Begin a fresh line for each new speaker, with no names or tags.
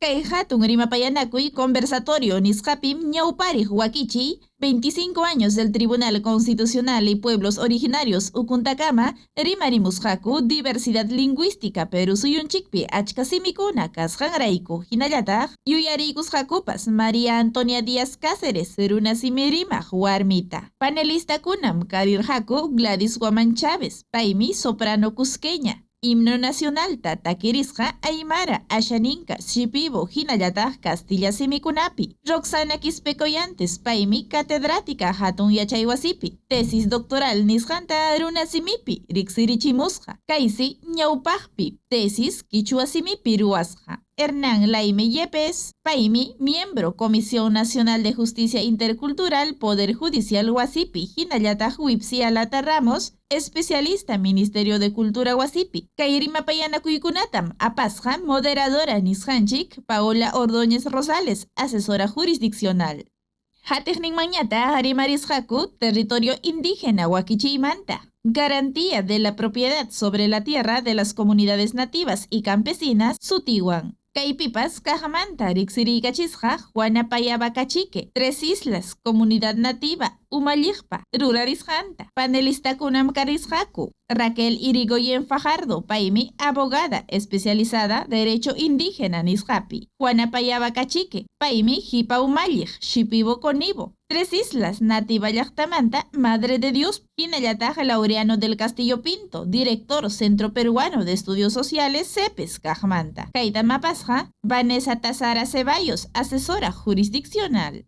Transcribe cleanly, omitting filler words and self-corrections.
Kay hatun rimapayanakuy conversatorio nisqapim ñawpariq wakichiy 25 años del Tribunal Constitucional y Pueblos Originarios ukuntakama rimarimusqaku diversidad lingüística Perú suyunchikpi achka simikuna kasqanrayku hinallataq yuyariykusqakupas María Antonia Díaz Cáceres runa simi rimaq warmita. Panelistakunam karirqaku Gladys Guamán Chávez, paymi soprano cusqueña, Himno nacionalta takirisqa aymara, ashaninka, shipibo hinallataq castilla simikunapi. Roxana Quispe Collantes, paymi catedrática hatun yachaywasipi, tesis doctoral nisqanta runa simipi riqsirichimusqa. Kaysi ñawpaqpi tesis quichua simipi ruwasqa. Hernán Laime Yepes, paymi miembro Comisión Nacional de Justicia Intercultural Poder Judicial wasipi hinallataq Wipsi Alata Ramos, especialista Ministerio de Cultura wasipi. Kay rimapayanakuykunatam apasqa moderadora nisqanchik Paola Ordóñez Rosales, asesora jurisdiccional. Hatiqninmanñataq rimarisqaku territorio indígena wakichiymanta. Garantía de la propiedad sobre la tierra de las comunidades nativas y campesinas sutiwan. Kaypipas kaqmanta riqsiriykachisqa Juana Payaba Cachique, Tres Islas, Comunidad Nativa, umalliqpa rurarisqanta. Panelistakunam karisqaku Raquel Irigoyen Fajardo, paymi abogada especializada Derecho Indígena nisqapi. Juana Payaba Cachique, paymi qipa umalliq Shipibo Conibo. Tres Islas, Nativa llaqtamanta, Madre de Dios, hinallataq Laureano del Castillo Pinto, director Centro Peruano de Estudios Sociales, CEPES, kaqmanta. Kaytam apasqa Vanessa Tazara Ceballos, asesora jurisdiccional.